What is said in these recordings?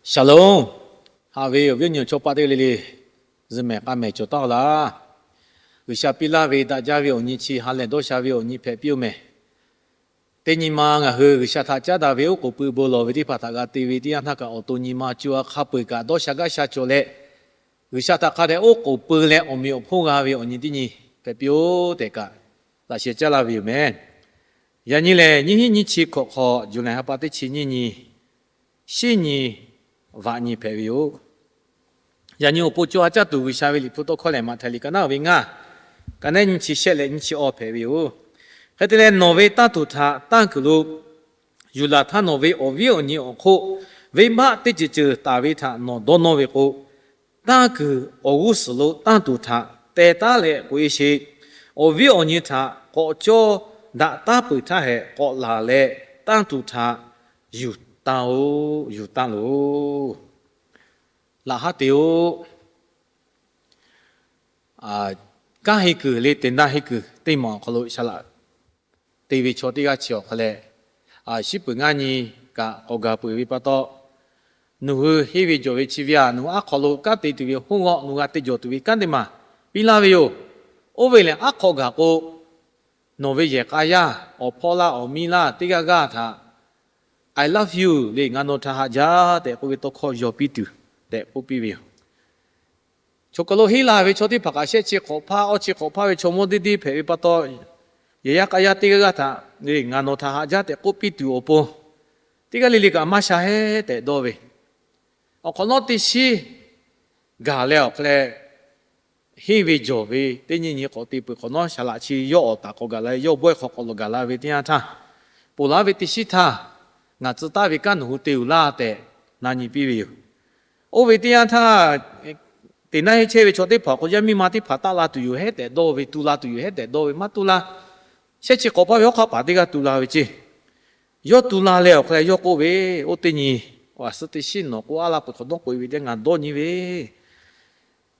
Shalom. Haꞈ ve awˬ viˉ awˬ nyi chaw paˆ teˇ g'aˇ le le, zuhꞈ mehˍ k'a mehˍ cawˬ taˉ laˇ. G'uiˬsha piˇ laˇ ve daꞈ jaˇ ve awˬ nyi chi ha lehˬ dawˇ sha ve awˬ nyi hpehꞈ piˇ-oˬ mehˍ. Teˇ nyi ma ngaˬ hui G'uiˬsha htaꞈ caˉ daꞈ ve oˉ k'oˍ pui bon lawˬ ve teˇ hpaˍ htaꞈ g'a te ve teˇ yanˇ htaˇ kaꞈ, awˬ to nyi ma co ha hk'a peu-eˬ kaꞈ dawˇ sha gaˇ sha cawˬ leh, G'uiˬsha htaꞈ hk'a dehꞈ oˉ k'oˍ pui leh awˬ meꞈ awˬ hponˇ g'a ve awˬ nyi teˇ nyi hpehꞈ piˇ-oˆ tehꞈ kaꞈ, laꞈ sheh caˉ laˇ ve yoˬ mehˍ. Yaꞈ nyi lehˬ, nyiˇ hinˉ nyiˇ chi hkawꞈ hk'aw, July ha pa teˇ chi nyiˇ nyi, shinˉ nyi vaꞈ nyi hpehꞈ ve yoˬ. Yaꞈ nyi awˬ pon co ha caˇ tuˬ G'uiˬsha ve Liꞈ hpu tawˇ hkawˇ lehˬ, Maꞈhtehˍ liꞈ ka naˉ ve ngaˇ, ka naˉ nyiˇ chi shehˆ leh nyiˇ chi awˇ hpehꞈ ve yoˬ. Hk'e te leh, nawˬ ve tanˇ tuˬ htaꞈ tanˇ kuiˬ lo yuˬ laˬ htaˇ, nawˬ ve awˬ viˉ awˬ nyi awˬ hk'oˆ venˇbaˆ teˇ ceuˬ ceuˬ taˍ ve htaꞈ nawˬ dawˇ nawˇ ve k'o, tanˇ kuiˬ awˬ g'uˇ suhˍ lo tanˇ tuˬ htaꞈ teh taˉ leh k'oꞈ-e sheˍ. Awˬ viˉ awˬ nyi htaꞈ k'awꞈ cawˇ daꞈ taˉ peuˬ htaˇ hehꞈ k'awꞈ laˬ leh, tanˇ tuˬ htaꞈ yuˬ tanˇ-oˆ, yuˬ tanˇ loˬ. Laꞈ haˉ te-oˆ. Kanˉ henˇ kuiˬ le, teꞈ naˆ henˇ kuiˬ teˇ maˬ awˬ hk'aw lo saˍ laꞈ te ve chaw teˇ g'aˇ chi awˬ hk'a leh, shiˉ peuˬ ngaˇ nyi kaꞈ k'awꞈ gaˬ peuˬ ve pa taw, nawˬ hui henˇ ve jawˬ ve chi ve aꞈ, nawˬ hui aˉ hk'aw lo kanˉ te tuˬ ve hoˉ g'awˆ nawˬ g'a te jawˬ tuˬ ve kanˉ teˇ maˬ piˇ laˇ ve yoˬ. Oˇ ve lehˬ, aˉ hk'aw gaˬ k'o, nawˬ ve yehˬ k'a yaˇ, awˬ hpawˇ laˇ, awˬ miˇ laˇ, teˇ g'aˇ g'aˇ htaꞈ I love you le, ngaˬ nawˬ htaꞈ haꞈ jaˇ tehꞈ k'oˆ ve tawˇ hkawˇ yaw piˇ tuˬ tehꞈ k'oˆ piˇ ve yoˬ. Chaw hk'aw lo henˇ la ve chaw teˇ hpaˍ kaꞈ shehˆ chi hk'awꞈ hpaˇ, awˇ chi hk'awꞈ hpaˇ ve chaw mawˇ deˇ deˇ hpehꞈ ve pa taw, yehˬ yaˇ k'a yaˇ teˇ g'aˇ g'aˇ htaꞈ le, ngaˬ nawˬ htaꞈ haꞈ jaˇ tehꞈ k'oˆ piˇ tuˬ awˬ pon, teˇ g'aˇ le le kaꞈ maˇ sha hehˉ tehꞈ dawˇ ve, awˬ hk'awꞈ nawˉ teˇ shiˉ gaˬ leh awˬ hk'a leh, henˇ ve jawˬ ve teˇ nyi nyi k'awꞈ te peuˬ hk'awꞈ nawˉ, saˍ laꞈ chi yawˇ awˬ taˍ k'awꞈ gaˬ la, yawˇ bawehˇ hk'aw k'awꞈ lawˬ gaˬ la ve teˇ yanˇ htaˇ, ponˬ laˇ ve teˇ shiˉ htaˇ, ngaˬ tcuh taˍ ve kanˉ nawˬ hui te-oˬ laˇ tehꞈ na nyi piˇ ve yoˬ. Oˇ ve teˇ yanˇ htaˇ, teꞈ naˆ henˇ chehˇ ve chaw teˇ hpaˍ k'o, yaˇ miˇ ma teˇ hpaˍ taˆ la tuˬ yoˬ hehˉ tehꞈ dawˇ ve, tu la tuˬ yoˬ hehˉ tehꞈ dawˇ ve, maˇ tu la. Shehˆ chi hk'awꞈ hpaˇ ve hawˉ hk'aˆ paˍ teˇ g'aˇ tu la ve ceˇ. Yawˇ tu la leh awˬ hk'a leh yawˇ k'oˆ ve, Oˇ teˇ nyi, awˬ a suh teˇ shiˉ nawˬ k'oˆ a laˇ peuˬ hk'awꞈ nawˉ k'oꞈ-e ve teˇ ngaˬ dawˇ nyi ve,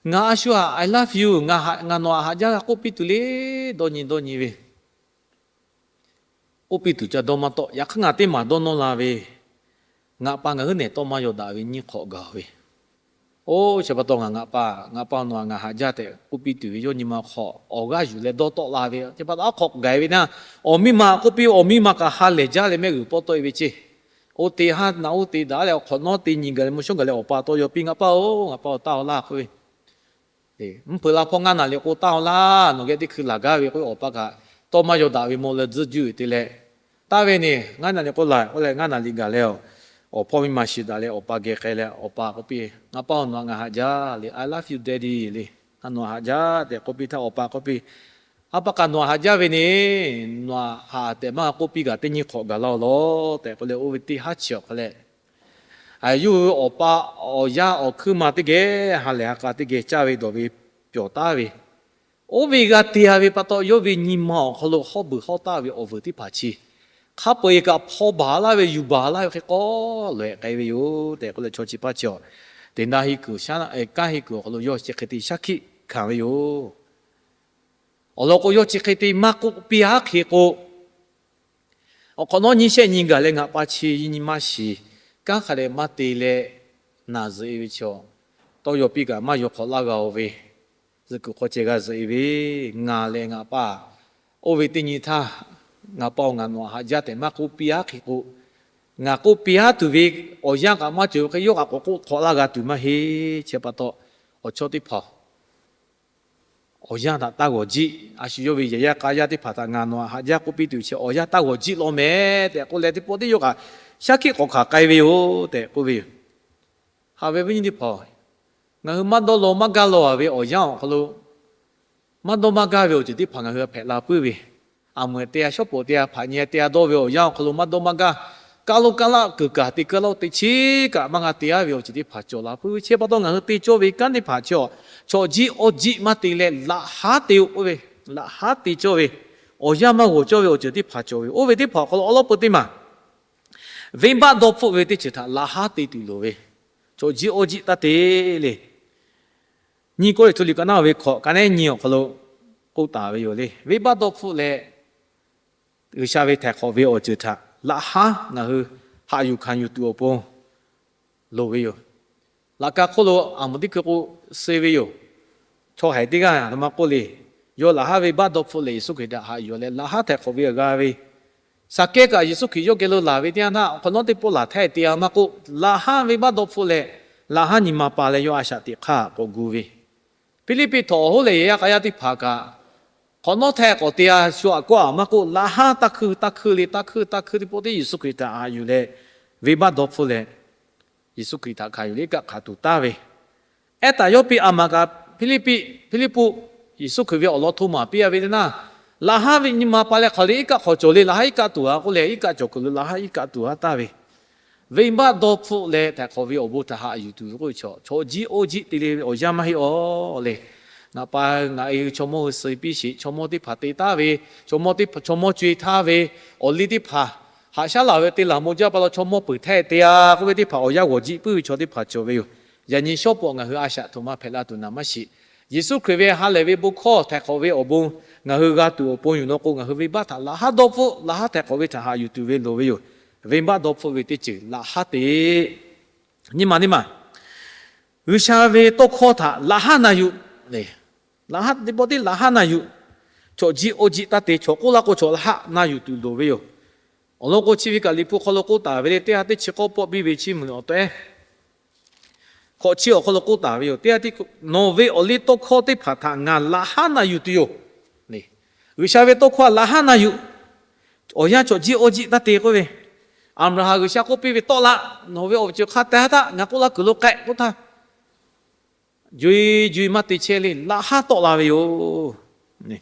ngaˬ a shu htaꞈ I love you, ngaˬ nawˬ htaꞈ haꞈ jaˇ g'a k'oˆ piˇ tuˬ le, dawˇ nyi dawˇ nyi ve. K'oˆ piˇ tuˬ ca dawˇ maˇ tawˆ. Yaꞈ hk'aˇ ngaˬ teˇ maˬ dawˇ nawˇ la ve, ngaˬ pa ngaˬ hui nehˬ tawˇ maˇ yaw daꞈ ve nyiˇ hk'awꞈ gaˬ ve. Oˇ, chi pa taw ngaˬ, ngaˬ pa, ngaˬ pa nawˬ htaꞈ ngaˬ haꞈ jaˇ tehꞈ k'oˆ piˇ tuˬ ve yawˇ nyi ma hk'aw awˬ g'aˇ yuˬ leh dawˇ tawˆ la ve. Chi pa taw aˉ hk'awꞈ gaˬ ve naˇ, awˬ miˇ ma k'oˆ piˇ, awˬ miˇ ma kaꞈ ha lehˬ jaˇ leh mehˆ g'uiˬ pawˆ tawˆ-e ve ceˇ. Oˇ te haˉ naꞈ oˇ te daꞈ leh awˬ hk'awꞈ nawˉ te nyi gaˬ leh mvuhˇ shawˉ gaˬ leh awˬ pa taw yaw piˇ, Ngaˬ pa-oˬ, ngaˬ pa-oˬ, taˇ-aw laˇ k'oˆ ve. Mvuhˇ hpeuꞈ la hpawˇ ngaˇ naˍ riˍ k'o taˇ-aw laˇ, nawˬ geh teˇ hkui laˬ gaˇ ve k'oˆ ve, awˬ pa kaꞈ tawˇ maˇ yaw daꞈ ve mawˬ leh tzuhˇ juˇ-e te leh, taˇ ve neˬ, ngaˇ naˍ riˍ k'o laˬ k'oˆ leh ngaˇ naˍ riˍ gaˬ leh, awˬ hpawˇ miˇ ma shiˍ daꞈ leh awˬ pa geh k'ai leh awˬ pa k'oˆ piˇ, Ngaˬ pa-oˬ, nawˬ htaꞈ ngaˬ haꞈ jaˇ le, I love you, Daddy le, ngaˬ nawˬ htaꞈ haꞈ jaˇ tehꞈ k'oˆ piˇ htaˇ, awˬ pa k'oˆ piˇ, A pa kaꞈ nawˬ htaꞈ haꞈ jaˇ ve neˬ, nawˬ htaꞈ haꞈ tehꞈ maˇ k'oˆ piˇ kaꞈ teˇ nyiˇ hk'awꞈ gaˬ laˇ-oˬ lawˬ tehꞈ k'oˆ leh, oˇ ve teˇ haˉ chi awˬ hk'a leh, yawˇ hui awˬ pa awˬ yaˇ awˬ hkuiˉ ma teˇ geh ha lehˬ ha k'a teˇ geh caˇ ve dawˬ ve pyawˬ taˉ ve, oˇ ve g'a te-a ve pa taw, yawˇ ve nyi ma awˬ hk'aw lo hawˉ beuˬ hawˉ taˍ ve awˬ vuiˬ teˇ hpaˍ chi hk'a peu-eˬ kaꞈ hpaw baˬ laˇ ve, yuˬ baˬ laˇ ve hk'e k'awꞈ loꞈ-e k'ai ve yoˬ tehꞈ k'oˆ leh, chaw chi hpaˇ chi awˬ teꞈ naˆ henˇ kuiˬ, kanˉ henˇ kuiˬ awˬ hk'aw lo yawˇ chi hk'e te shaˉ hkiˆ hkanˍ ve yoˬ. Awˬ lawn k'o, yawˇ chi hk'e te maˇ k'oˆ piˇ-a hk'e k'o, awˬ hk'awꞈ nawˉ nyiˇ shehˆ nyi gaˬ leh ngaˬ pa chi nyi maˇ shiˍ, kanˉ hk'a dehꞈ maˇ te leh naˬ zuhꞈ-e ve chi awˬ, tawˇ yaw piˇ kaꞈ maˇ yaw hk'awꞈ laˇ g'a-oˬ ve, zuhꞈ kuiˬ hk'aw ceh g'a zuhꞈ-e ve, ngaˬ lehˬ ngaˬ pa, oˇ ve teˇ nyi htaˇ, Ngaˬ pa-oˬ, ngaˬ nawˬ htaꞈ haꞈ jaˇ tehꞈ maˇ k'oˆ piˇ-a hk'e k'o, ngaˬ k'oˆ piˇ-a tuˬ ve awˬ yanˇ kaꞈ maˇ cawˬ ve hk'e, yawˇ kaꞈ k'awꞈ k'oˆ hk'awꞈ laˇ g'a tuˬ maˇ heˆ. Chi pa taw, awˬ chawˇ teˇ hpaˍ awˬ yanˇ htaꞈ taˇ g'awˬ jiˆ. A shu yawˇ ve yehˬ yaˇ k'a yaˇ teˇ hpaˍ htaꞈ ngaˬ nawˬ htaꞈ haꞈ jaˇ k'oˆ piˇ tuˬ chi awˬ yanˇ taˇ g'awˬ jiˆ law mehˍ tehꞈ k'oˆ leh, teˇ pawˆ teˇ yawˇ kaꞈ shaˉ hkiˆ k'awꞈ hkanˍ k'ai ve yoˬ tehꞈ k'oˆ ve yoˬ. Haꞈ ve viˉ nyi teˇ hpaˍ, ngaˬ hui maˇ dawˇ law maˇ gaˇ law-a ve awˬ yanˇ awˬ hk'aw lo, maˇ dawˇ maˇ gaˇ ve awˬ ceuˬ teˇ hpaˍ ngaˬ hui hpehꞈ la puiˉ ve, aˬ meuˍ te-a shawˉ pawˍ te-a hpaꞈ nyi te-a dawˇ ve awˬ yanˇ awˬ hk'aw lo maˇ dawˇ maˇ gaˇ, kaˇ lonˉ kaˇ laˆ kuiˬ kaꞈ te kaˇ laˆ te cheˇ kaꞈ maˇ g'a te-a ve awˬ ceuˬ teˇ hpaˍ cawˬ la puiˉ ve. Chi pa taw ngaˬ hui te cawˇ ve kanˉ teˇ hpaˍ chi awˬ, chaw jiˆ awˇ jiˆ maˇ te leh laꞈ haˉ te-o k'oˆ ve, laꞈ haˉ te cawˇ ve, awˬ yanˇ maˇ g'awˬ cawˇ ve awˬ ceuˬ teˇ hpaˍ cawˬ ve. Oˇ ve teˇ hpaˍ awˬ hk'aw lo awˉ lawˉ peu teˇ maˬ venˇbaˆ dawˇ hpfuhˆ ve teˇ ceuˬ htaꞈ laꞈ haˉ te tuˬ loˍ ve, chaw jiˆ awˇ jiˆ taˇ te le. Nyiˇ Kawˇrenˍhtuˆ liꞈ ka naˉ ve hkawꞈ ka nehˉ nyi awˬ hk'aw lo k'oˆ taˍ ve yoˬ le. Venˇbaˆ dawˇ hpfuhˆ leh G'uiˬsha ve htaiˍ hk'awꞈ ve awˬ ceuˬ htaꞈ laꞈ haˉ ngaˬ hui haꞈ yuˬ hkanˍ yuˬ tuˬ awˬ pon, loˍ ve yoˬ. Laꞈ ka hk'oˆ lo aˬ moˍ teˇ hkui k'o suh ve yoˬ. Chaw haiˬ teˇ g'aˇ aˬ htoꞈ ma k'oˆ le. Yawˇ laꞈ haˉ venˇbaˆ dawˇ hpfuhˆ leh Yeˍsuˆ Hkriꞈ htaꞈ haꞈ yuˬ leh laꞈ haˉ htaiˍ hk'awꞈ ve g'a ve, Saˍkehˇ kaꞈ Yeˍsuˆ Hkriꞈ yawˇ geh lo laˬ ve teˇ yanˇ htaˇ, awˬ hk'awꞈ nawˉ teˇ pawˆ laˬ htaˇ te-a maˇ k'oˆ, laꞈ haˉ venˇbaˆ dawˇ hpfuhˆ leh laꞈ haˉ nyi ma pa leh yawˇ a shaꞈ teꞈ hk'aˇ k'awꞈ gu ve, Hpiˇliˇpiˆ htaꞈ awˬ hoˉ leh yehˬ yaˇ k'a yaˇ teˇ hpaˍ kaꞈ, hk'awꞈ nawˉ htaiˍ k'awꞈ te-a shu aꞈ kawˆ-a maˇ k'oˆ, laꞈ haˉ taˇ hkuiˇ taˇ hkuiˇ le, taˇ hkuiˇ taˇ hkuiˇ teˇ pawˆ teˇ Yeˍsuˆ Hkriꞈ htaꞈ haꞈ yuˬ leh venˇbaˆ dawˇ hpfuhˆ leh Yeˍsuˆ Hkriꞈ htaꞈ hkanˍ yuˬ leh iˉ kaˆ hkanˍ tuˬ taˍ ve, ehˉ taˍ yawˇ piˇ a maˍ kaꞈ, Hpiˇliˇpiˆ, Hpiˇliˇpuˆ, Yeˍsuˆ Hkriꞈ ve awˬ lawn hto maˍ piˇ-a ve teˇ naˇ, laꞈ haˉ ve nyi ma pa leh hk'aˬ le iˉ kaˆ hk'awꞈ cawˬ le, laꞈ haˉ iˉ kaˆ tuˬ-a k'oˆ leh iˉ kaˆ cawˬ kuiˬ lo laꞈ haˉ iˉ kaˆ tuˬ-a taˍ ve, venˇbaˆ dawˇ hpfuhˆ leh htaiˍ hk'awꞈ ve awˬ bon htaꞈ haꞈ yuˬ tuˬ ve k'oˆ ve chaw, chaw jiˇ oˇ jiˇ te le ve awˬ yanˇ maˇ heˆ-aˬ le. Ngaˬ pa ngaˬ e hui chaw mawˇ hui suh piˇ sheˍ, chaw mawˇ teˇ hpaˍ te taˍ ve, chaw mawˇ teˇ hpaˍ chaw mawˇ co-e htaˇ ve, awˬ liˇ teˇ hpaˍ haꞈ shaˉ laˬ ve te laˬ mawˬ jaˇ pa taw chaw mawˇ peuˬ htaˇ te-a k'oˆ ve teˇ hpaˍ awˬ yanˇ g'awˬ jiˆ puiˉ ve chaw teˇ hpaˍ cawˬ ve yoˬ. Yaꞈ nyi shawˉ pawˍ ngaˬ hui a shaꞈ htoꞈ ma hpehꞈ la tuˬ naˍ maˇ shiˍ. Yeˍsuˆ Hkriꞈ ve ha lehˬ ve bon hkawˇ htaiˍ hk'awꞈ ve awˬ bon ngaˬ hui g'a tuˬ awˬ pon yuˬ law k'o, ngaˬ hui venˇbaˆ htaꞈ laꞈ haˉ dawˇ hpfuhˆ, laꞈ haˉ htaiˍ hk'awꞈ ve htaꞈ haꞈ yuˬ tuˬ ve loˍ ve yoˬ. Venˇbaˆ dawˇ hpfuhˆ ve teˇ ceuˬ laꞈ haˉ te nyi ma teˇ maˬ, G'uiˬsha ve tawˇ hkawˇ htaꞈ laꞈ haˉ na yuˬ le. Laꞈ haˉ teˇ pawˆ tiˉ laꞈ haˉ na yuˬ. Chaw jiˇ oˇ jiˆ taˇ te, chaw k'oˆ laˇ k'o chaw laꞈ haˉ na yuˬ tuˬ loˍ ve yoˬ. Awˬ lawn k'o chi ve kaꞈ Liꞈ hpu hk'aw lo k'oˆ taˍ ve le, teˇ ha teˇ chi k'awˇ pawˆ biˇ ve chi mvuhˬ awˬ teh hkawꞈ chi awˬ hk'aw lo k'oˆ taˍ ve yoˬ. Teˇ ha teˇ, nawˬ ve awˬ liˇ tawˇ hkawˇ teˇ hpaˍ htaꞈ ngaˬ laꞈ haˉ na yuˬ tuˬ yoˬ. G'uiˬsha ve tawˇ hkawˇ laꞈ haˉ na yuˬ. Awˬ yanˇ chaw jiˇ oˇ jiˆ taˇ te k'oˆ ve, Aˍbraˍhanˍ G'uiˬsha k'oˆ piˇ ve, Tawˆ la, nawˬ ve awˬ ceuˬ hk'a teh htaˇ ngaˬ k'oˆ laˇ kuiˬ lo k'ehꞈ k'oˆ htaˇ, juiˇ juiˇ maˇ te chehˇ le, laꞈ haˉ tawˆ la ve yoˬ.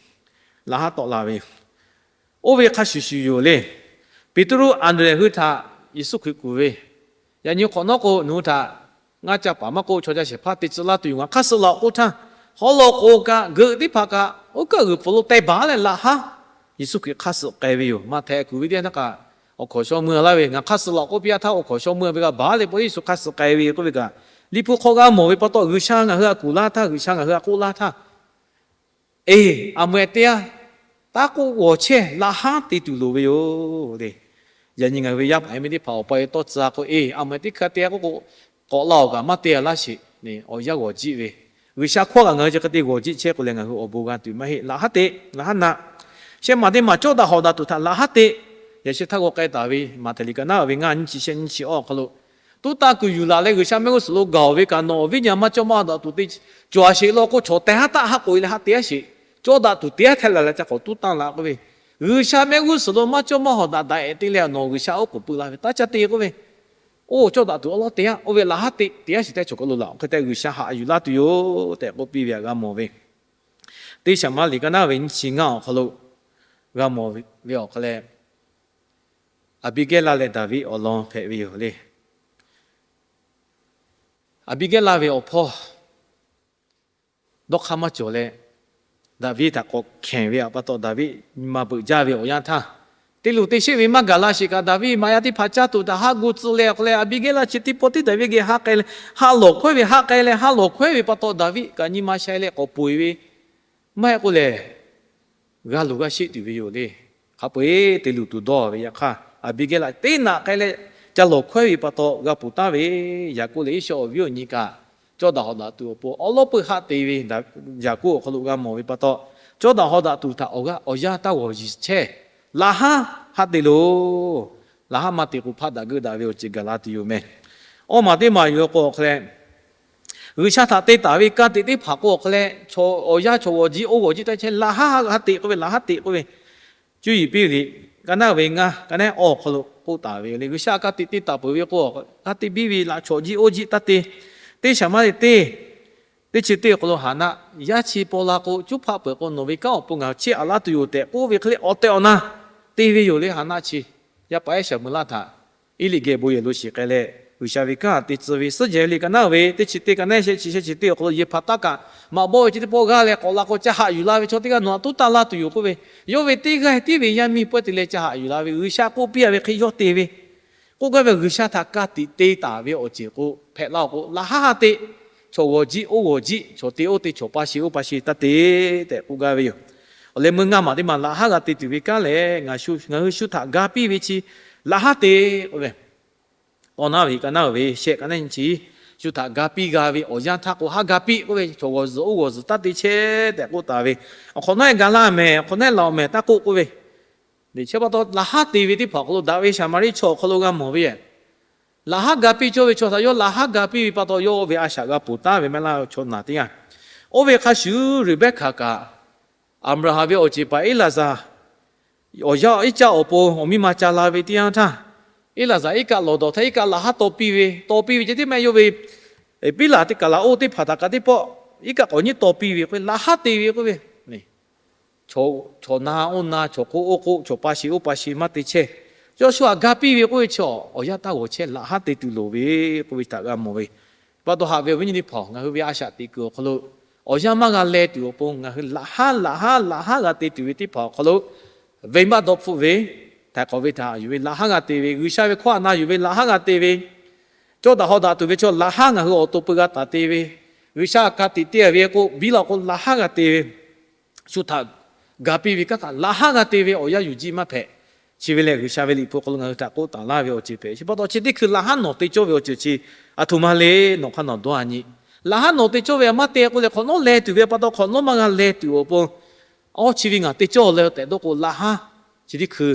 Laꞈ haˉ tawˆ la ve yoˬ. Oˇ ve hk'a shuˍ shuˍ yoˬ le. Peˍtruˆ Anˍdrehˍ hui htaꞈ Yeˍsuˆ Hkriꞈ kuˬ ve, Yaꞈ nyi hk'awꞈ nawˉ k'o nawˬ hui htaꞈ ngaˇ ca paˍ maˇ k'oˆ, chaw ca shehˍ hpaˇ te tcuh laˇ tuˬ yoˬ, ngaˬ hk'aˇ suh laˬ-oꞈ k'oˆ htaˇ, haw lawꞈ k'o kaꞈ geuꞈ teˇ hpaˍ kaꞈ oˇ kaˆ g'uiˬ pfuhˍ lo teh baˬ leh laꞈ haˉ Yeˍsuˆ Hkriꞈ hk'aˇ suh k'ai ve yoˬ. Maꞈhtehˍ kuˬ ve teˇ yanˇ htaˇ kaꞈ, awˬ hkawˍ shaw mui-a laˇ ve, ngaˬ hk'aˇ suh laˬ k'oˆ piˇ-a htaˇ, awˬ hkawˍ shaw mui ve g'a baˬ leh pawˆ Yeˍsuˆ hk'aˇ suh k'ai ve k'oˆ ve kaꞈ, Liꞈ hpu hk'aw g'a mawˬ ve pa taw, G'uiˬsha ngaˬ hui htaꞈ kuˬ laˇ htaˇ, G'uiˬsha ngaˬ hui htaꞈ k'oˆ laˇ htaˇ, Eˬ, aˬ meh teˇ yanˇ taˇ k'oˆ g'awˬ chehˇ, laꞈ haˉ te tuˬ loˍ ve yoˬ le. Yaꞈ nyi ngaˬ hui ve yaˇ paˍ yaˇ miˇ teˇ hpaˍ awˬ pa ve tawˇ tcuh-a k'o, eˬ, aˬ meh teˇ hk'aˇ te-a k'oˆ k'o, k'awꞈ la-oˬ kaꞈ maˇ te-a laˇ sheˍ. Awˬ yanˇ g'awˬ jiˆ ve, G'uiˬsha hkawˇ kaꞈ ngaˬ hui chi hk'e te g'awˬ jiˆ chehˇ k'o leh ngaˬ hui awˬ bon g'a tuˬ maˇ heˆ. Laꞈ haˉ te, laꞈ haˉ na. Shehˆ maˬ teˇ maˬ cawˇ daꞈ hawˍ daꞈ tuˬ htaꞈ laꞈ haˉ te. Yaꞈ sheh htaˇ g'aw k'ai taˍ ve Maꞈhtehˍ liꞈ ka naˉ ve ngaˇ nyiˇ chi shehˆ nyiˇ chi awˬ hk'aw lo, tuˉ tanˇ kuiˬ yuˬ laˬ leh G'uiˬsha mehˆ g'uˇ suhˍ lo gaˬ-oˬ ve kaꞈ nawˬ awˬ viˉ nyi ma cawˇ maˇ daꞈ tuˬ te cawˬ-a sheˍ law k'o, chaw teh haˉ taˆ haˉ k'oꞈ-e leh haˉ te-a sheˍ. Cawˇ daꞈ tuˬ te-a htaˇ laˬ leh ca k'awꞈ tuˉ tanˇ la k'oˆ ve, G'uiˬsha mehˆ g'uˇ suhˍ lo maˇ cawˇ maˇ hawˍ daꞈ daꞈ-e te leh nawˬ G'uiˬsha oˉ k'oˍ pui la ve taˇ ca te k'oˆ ve, oˇ cawˇ daꞈ tuˬ awˉ lawˉ te-a, oˇ ve laꞈ haˉ te te-a sheˍ tehꞈ chaw hk'aw lo laˬ-oˬ hk'e tehꞈ G'uiˬsha haꞈ yuˬ laˇ tuˬ yoˬ tehꞈ k'oˆ piˇ ve htaꞈ g'a mawˬ ve. Teˇ Shaˍmaˍriˆ ka naˉ ve nyiˇ chi ngaˇ awˬ hk'aw lo g'a mawˬ ve awˬ hk'aw leh, Aˍbiˇgehˇlaˆ leh Daˍviˆ awˬ lawn hpehꞈ ve yoˬ le. Aˍbiˇgehˇlaˆ ve awˬ hpawˇ dawˇ hk'aˇ maˇ cawˬ leh, Daˍviˆ htaꞈ k'awꞈ hkenˍ ve pa taw, Daˍviˆ nyi ma beuꞈ jaˇ ve awˬ yanˇ htaˇ, te luˬ te sheˆ ve maˇ gaˬ la sheˍ kaꞈ, Daˍviˆ maꞈ yaˇ teˇ hpaˍ caˇ tuˬ htaꞈ haˉ gu tcuh leh awˬ hk'aw leh, Aˍbiˇgehˇlaˆ chi teˇ pawˆ tiˉ Daˍviˆ geh haˉ k'ai leh, haˉ lawˬ hkawehˉ ve, haˉ k'ai leh haˉ lawˬ hkawehˉ ve pa taw, Daˍviˆ kaꞈ nyi ma shai leh k'awꞈ poˬ-e ve maˇ heˆ k'oˆ lehˬ, g'a luˬ g'a sheˆ tuˬ ve yoˬ le. Hk'a peu-eˬ te luˬ tuˬ dawˇ ve yaꞈ hk'aˇ, Aˍbiˇgehˇlaˆ teˇ naꞈ k'ai leh ca lawˬ hkawehˉ ve pa taw g'a poˬ taˍ ve. Yaˍkoˆ leh Iˉsaˍreˍ awˬ viˉ awˬ nyi kaꞈ cawˇ daꞈ hawˍ daꞈ tuˬ awˬ pon awˉ lawˉ peuˇ haˆ te ve, Yaˍkoˆ awˬ hk'aw lo g'a mawˬ ve pa taw, cawˇ daꞈ hawˍ daꞈ tuˬ htaꞈ awˬ g'aˇ awˬ yanˇ taˇ g'awˬ yiˍ chehˇ. Laꞈ haˉ haˆ te loˬ. Laꞈ haˉ maˇ te k'o, hpaˆ daꞈ geuˆ daꞈ ve awˬ ceuˬ gaˬ la tuˬ yoˬ meh. Awˇ maˬ teˇ maˬ yoˬ k'o awˬ hk'aw leh, G'uiˬsha htaꞈ te taˍ ve ka tiꞈ teˇ hpaˍ k'o awˬ hk'aw leh, chaw awˬ yanˇ chaw g'awˬ jiˆ oˇ g'awˬ jiˆ taˇ chehˇ, laꞈ haˉ haˆ te k'oˆ ve, laꞈ haˉ te k'oˆ ve, cuˇ yiˍ piˇ ve liꞈ ka naˉ ve ngaˇ ka naˉ awˬ hk'aw lo k'oˆ taˍ ve le. G'uiˬsha ka tiꞈ te taˍ peuˬ ve k'o, ka tiꞈ biˇ ve laꞈ chaw jiˆ oˇ jiˆ taˇ te. Teˇ Shaˍmaˍriˆ teˇ, teˇ chi teˇ awˬ hk'aw lo Haˍnaˆ yaˇ chi paw la k'o, cuˉ hpaˆ peuˬ k'o, nawˬ ve kanˉ awˬ pon ngaˬ hui chiˇ aꞈ laˇ tuˬ yoˬ tehꞈ k'oˆ ve hk'e le, awˬ tehˬ awˬ na te ve yoˬ le. Haˍnaˆ chi yaˇ paˍ ehˉ Shaˍmuˍlaˆ htaꞈ Eˇliꞈ geh bon yehˬ lo shiˍ k'ai leh, G'uiˬsha ve kanˉ te tcuh ve suhˉ jehˬ ve liꞈ ka naˉ ve teˇ chi teˇ ka naˉ shehˆ chi shehˆ chi teˇ awˬ hk'aw lo, Yehˬhpaˍtaˆ kaꞈ maꞈ bawˆ ve chi teˇ pawˆ g'aˇ leh k'awꞈ la k'o, ca haꞈ yuˬ la ve chaw teˇ g'aˇ nawˬ htaꞈ tuˉ tanˇ laˇ tuˬ yoˬ k'oˆ ve, yawˇ ve teˇ g'aˇ tiˉ ve yaˇ miˇ pawehˇ te leh ca haꞈ yuˬ la ve, G'uiˬsha k'oˆ piˇ-a ve hk'e yawˇ te ve, k'oˆ gaˇ ve G'uiˬsha htaꞈ ka tiꞈ te taˍ ve awˬ ceuˬ k'o hpehꞈ la-oˬ k'o, laꞈ haˉ haˆ te, chaw g'awˬ jiˆ oˇ g'awˬ jiˆ, chaw te oˇ te, chaw pa she oˇ pa she taˇ te tehꞈ k'oˆ gaˇ ve yoˬ. Awˬ leh meuˇ ngaˇ maˬ teˇ maˬ laꞈ haˉ g'a te tuˬ ve kanˉ lehˬ, ngaˬ hui shu htaꞈ ga piˇ ve chi laꞈ haˉ te k'oˆ ve Awˬ naˉ ve kaꞈ naˉ ve shehˆ kaꞈ naˉ nyi chi, shu htaꞈ ga piˇ g'a ve awˬ yanˇ htaˇ k'o, haˉ ga piˇ k'oˆ ve, chaw g'awˬ zuhˬ oˇ g'awˬ zuhˬ taˇ te chehˇ tehꞈ k'oˆ taˍ ve, awˬ hk'awꞈ nawˉ ga laˇ mehˍ, awˬ hk'awꞈ nawˉ laˬ awˬ mehˍ taˇ k'oˆ k'oˆ ve, chi pa taw laꞈ haˉ te ve teˇ hpaˍ awˬ hk'aw lo daꞈ ve Saˍmaˍriˆ chaw awˬ hk'aw lo g'a mawˬ ve, laꞈ haˉ ga piˇ cawˇ ve chaw htaꞈ yawˇ laꞈ haˉ ga piˇ ve pa taw, yawˇ ve a shaꞈ g'a ponˬ taˉ ve maˇ heˆ laˇ. Chaw naˬ teˇ yanˇ, oˇ ve hk'a shuˍ Reˍbehˇhkaˍ kaꞈ Aˍbraˍhanˍ ve awˬ ceˬ paˍ Eˇlaˍzaˍ awˬ yaˇ iˉ caˆ awˬ pon awˬ miˇ ma ca la ve teˇ yanˇ htaˇ, Eˇlaˍzaˍ iˉ kaˆ lawˬ dawˬ htaˇ iˉ kaˆ laꞈ haˉ taw piˇ ve, taw piˇ ve ceh tiˉ maˇ heˆ, yawˇ ve piˉlaꞈ teˇ kaˬ laꞈ oˇ teˇ hpaˍ htaꞈ kaꞈ teˇ pawˆ iˉ kaˆ k'awꞈ nyiˉ taw piˇ ve k'oˆ ve, laꞈ haˉ te ve k'oˆ ve, chaw na oˇ na, chaw hk'oˆ oˇ hk'oˆ, chaw pa sheˍ oˇ pa sheˍ maˇ te chehˇ. Yawˇ shu htaꞈ ga piˇ ve k'oˆ ve chi, awˬ yanˇ taˇ g'awˬ chehˇ, laꞈ haˉ te tuˬ loˍ ve k'oˆ ve htaꞈ g'a mawˬ ve. Pa taw haꞈ ve awˬ viˉ nyi teˇ hpaˍ, ngaˬ hui ve a shaꞈ teꞈ kuiˬ awˬ hk'aw lo awˬ yanˇ maˇ g'a leh tuˬ awˬ pon ngaˬ hui laꞈ haˉ laꞈ haˉ laꞈ haˉ g'a te tuˬ ve teˇ hpaˍ awˬ hk'aw lo, venˇbaˆ dawˇ hpfuhˆ ve, htaiˍ hk'awꞈ ve htaꞈ yuˬ ve laꞈ haˉ g'a te ve, G'uiˬsha ve hkawˇ htaꞈ na yuˬ ve laꞈ haˉ g'a te ve, cawˇ daꞈ haw daꞈ tuˬ ve chaw laꞈ haˉ ngaˬ hui awˬ to peu g'a taˍ te ve, G'uiˬsha hk'a tiꞈ te ve k'o, biˇ law k'o laꞈ haˉ g'a te ve, shu htaꞈ ga piˇ ve kanˉ htaꞈ laꞈ haˉ g'a te ve awˬ yanˇ yuˬ jiˇ maˇ hpehꞈ. Chi ve lehˬ, G'uiˬsha ve liꞈ hpu hk'aw lo ngaˬ hui htaꞈ k'oˆ taˍ laˇ ve awˬ ceuˬ hpehꞈ. Chi pa taw chi teˇ hkui laꞈ haˉ nawˬ te cawˇ ve awˬ ceuˬ chi aˬ htoꞈ ma le, nawˬ hk'aˇ nawˬ dawˇ a nyi. Laꞈ haˉ nawˬ te cawˇ ve a maˇ te k'o leh, hk'awꞈ nawˉ leh tuˬ ve pa taw hk'awꞈ nawˉ maˇ g'a leh tuˬ awˬ pon, awˇ chi ve ngaˬ te cawˇ leh tehꞈ dawˇ k'o, laꞈ haˉ chi teˇ hkui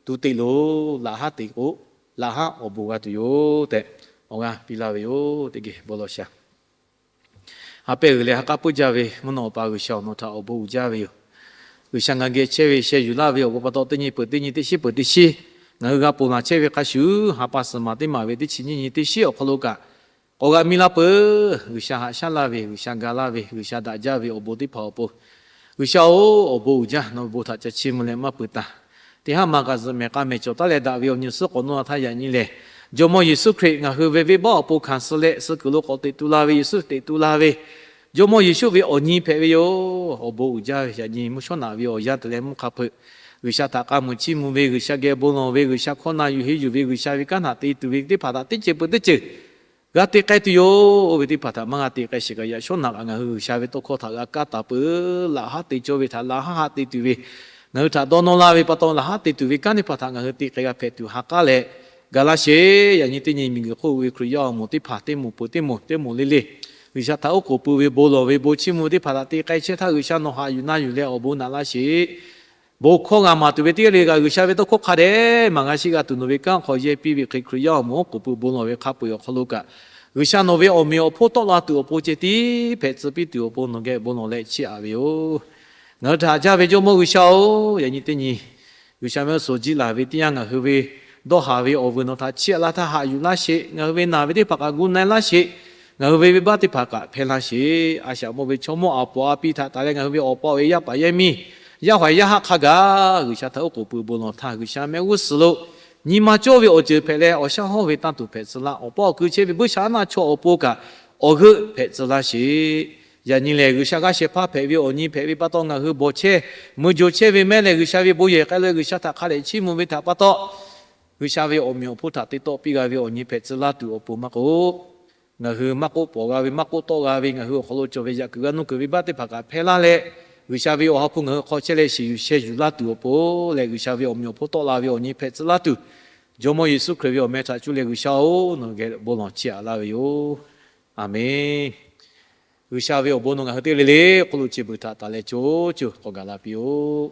tuˬ te loˬ. Laꞈ haˉ te k'o, laꞈ haˉ awˬ bon g'a tuˬ yoˬ tehꞈ, awˬ g'aˇ piˇ laˇ ve yoˬ. Teˇ geh bon lawˬ sha. Ha pehˇ g'uiˬ leh ha k'aˉ puiˉ jaˇ ve mvuhˇ naw Awˬ pa G'uiˬsha, nawˬ htaꞈ awˬ bon uiˍ jaˇ ve yoˬ. G'uiˬsha ngaˬ geh chehˇ ve sheh yuˬ laˇ ve awˬ bon pa taw, teˇ nyi peuˬ teˇ nyi, teˇ shiˉ peuˬ teˇ shiˉ ngaˬ hui g'a ponˬ laˬ chehˇ ve hk'a shuˍ, ha pa suhˍ maˬ teˇ maˬ ve teˇ chi nyiˇ nyi teˇ shiˉ awˬ hk'aw lo kaꞈ k'awꞈ g'a miˇ laˇ peuˬ. G'uiˬsha haꞈ shaˉ laˇ ve, G'uiˬsha ga laˇ ve, G'uiˬsha daꞈ jaˇ ve awˬ bon teˇ hpaˍ awˬ pon, G'uiˬsha-oˬ, awˬ bon uiˍ jaˇ. Nawˬ ve bon htaꞈ ca chiˇ mvuh leh maˇ peuˬ taˍ. Teˇ haˉ ma kaꞈ zuhꞈ mehˍ k'a mehˍ cawˬ taˉ leh daꞈ ve awˬ nyi awˬ suhˉ k'awꞈ nawˉ la htaˇ yaꞈ nyi lehˬ, Jawˇmawˇ Yeˍsuˆ Hkriꞈ ngaˬ hui ve venˇbaˆ awˬ pon hkanˍ suh leh, suh kuiˬ lo k'awꞈ teꞈ tu la ve, Yeˍsuˆ teꞈ tu la ve, Jawˇmawˇ Yeˍsuˆ ve awˬ nyi hpehꞈ ve yoˬ. Awˬ bon uiˍ jaˇ ve, yaꞈ nyi mvuhˇ shawˉ naꞈ ve awˬ yanˇ te leh mvuhˇ hk'a hpeuꞈ, G'uiˬsha htaꞈ k'a muiˬ chiˇ mvuh ve, G'uiˬsha geh bon lawˬ ve, G'uiˬsha hkawˇ na yuˬ henˇ yuˬ ve, G'uiˬsha ve kanˉ htaꞈ te ceuˬ peuˬ teˇ hpaˍ htaꞈ teˇ ceuˬ peuˬ teˇ ceuˬ g'a te k'ai tuˬ yoˬ. Oˇ ve teˇ hpaˍ htaꞈ maˇ g'a te k'ai sheˍ kaꞈ, yaꞈ shawˉ naꞈ kaꞈ ngaˬ hui G'uiˬsha ve tawˇ hkawˇ htaꞈ g'a kaˇ taˍ peuˬ. Laꞈ haˉ te cawˇ ve htaꞈ laꞈ haˉ haꞈ te tuˬ ve, ngaˬ hui htaꞈ dawˇ nawˇ laˇ ve pa taw, laꞈ haˉ te tuˬ ve kanˉ teˇ hpaˍ htaꞈ ngaˬ hui te k'ai g'a hpehꞈ tuˬ ha k'aˉ leh ga laˇ sheˍ. Yaꞈ nyi teˇ nyi miˬguiˬ hk'oˆ ve Hkriꞈ yaˇ awˬ moˍ teˇ hpaˍ teˇ moˍ peuˬ teˇ moˍ teˇ moˍ le le, G'uiˬsha htaꞈ oˉ k'oˍ pui ve bon lawˬ ve bon chiˇ mvuh teˇ hpaˍ htaꞈ te k'ai chehˇ htaˇ, G'uiˬsha nawˬ haꞈ yuˬ na yuˬ leh awˬ bon naꞈ laˇ sheˍ. Bon hkawˇ g'a maˍ tuˬ ve teˇ g'aˇ le g'a, G'uiˬsha ve tawˇ hkawˇ hk'a dehꞈ maˍ g'a shiˍ g'a tuˬ nawˬ ve kanˉ hk'aw yehˇ piˇ ve hk'e, Hkriꞈ yaˇ awˬ moˍ oˉ k'oˍ pui bon lawˬ ve hk'a peu-eˬ awˬ hk'aw lo kaꞈ, G'uiˬsha nawˬ ve awˬ meꞈ awˬ hponˇ tawˆ la tuˬ awˬ pon ceh tiˉ hpehꞈ tcuh piˇ tuˬ awˬ pon nawˬ geh bon lawˬ leh chiˇ aꞈ ve yoˬ. Ngaˬ hui htaꞈ haꞈ jaˇ ve Jawˇmawˇ G'uiˬsha-oˬ, yaꞈ nyi teˇ nyi G'uiˬsha mehˆ g'uˇ suhˍ jiˇ laˬ ve teˇ yanˇ, ngaˬ hui ve dawˇ haˍ ve awˬ vuiˬ nawˬ htaꞈ chiˇ aꞈ laˇ htaˇ, haꞈ yuˬ laˇ sheˍ. Ngaˬ hui ve naˬ ve teˇ hpaˍ kaꞈ gu na-e laˇ sheˍ. Ngaˬ hui ve venˇbaˆ teˇ hpaˍ kaꞈ hpehˇ laˇ sheˍ. A shaꞈ mawˇ ve chaw mawˇ aˬ pawˍ a pi htaꞈ taˍ leh, ngaˬ hui ve awˬ pa awˬ e yaˇ paˍ yaˇ miˇ, yaˇ haiˬ yaˇ haˆ hk'a gaˬ G'uiˬsha htaꞈ oˉ k'oˍ pui bon lawˬ htaˇ, G'uiˬsha mehˆ g'uˇ suhˍ lo nyi ma cawˇ ve awˬ ceuˬ hpehꞈ leh, awˬ shaˉ hawˇ ve tanˇ tuˬ hpehꞈ tcuh laˇ. Awˬ pa awˬ ku chehˇ ve buiˇshaˆaˉnaˆ chaw awˬ pon kaꞈ awˬ g'euˆ hpehꞈ tcuh laˇ sheˍ. Yaꞈ nyi lehˬ, G'uiˬsha g'aˇ shehˍ hpaˇ hpehꞈ ve awˬ nyi hpehꞈ ve pa taw, ngaˬ hui bawˬ chehˇ mui jo chehˇ ve mehˆ leh G'uiˬsha ve bon yehˬ k'ai lo G'uiˬsha htaꞈ hk'a dehꞈ chiˇ mvuh ve htaꞈ pa taw, G'uiˬsha ve awˬ meꞈ awˬ hponˇ htaꞈ te tawˆ piˇ g'a ve awˬ nyi hpehꞈ tcuh laˇ tuˬ awˬ pon maˇ k'oˆ, ngaˬ hui maˇ k'oˆ pawˍ g'a ve, maˇ k'oˆ tawˆ g'a ve, ngaˬ hui awˬ hk'aw lo cawˬ ve yaꞈ kuiˬ g'a nuˇ kuiˬ ve baˆ teˇ hpaˍ kaꞈ hpehˇ laˇ leh, G'uiˬsha ve awˬ ha hpu ngaˬ hui hk'aw chehˇ leh shiˍ yuˬ sheh yuˬ laˇ tuˬ awˬ pon leh, G'uiˬsha ve awˬ meꞈ awˬ hponˇ tawˆ la ve awˬ nyi hpehꞈ tcuh laˇ tuˬ, Jawˇmawˇ Yeˍsuˆ Hkriꞈ ve awˬ meh htaꞈ cuˇ leh G'uiˬsha-oˬ, nawˬ geh bon lawˬ chiˇ aꞈ laˇ ve yoˬ. Aˬmenˍ. G'uiˬsha ve awˬ bon nawˬ ngaˬ hui teˇ g'aˇ le le hk'oˆ lo chi beuꞈ htaꞈ taˍ leh co co k'awꞈ gaˬ la piˇ-oˆ.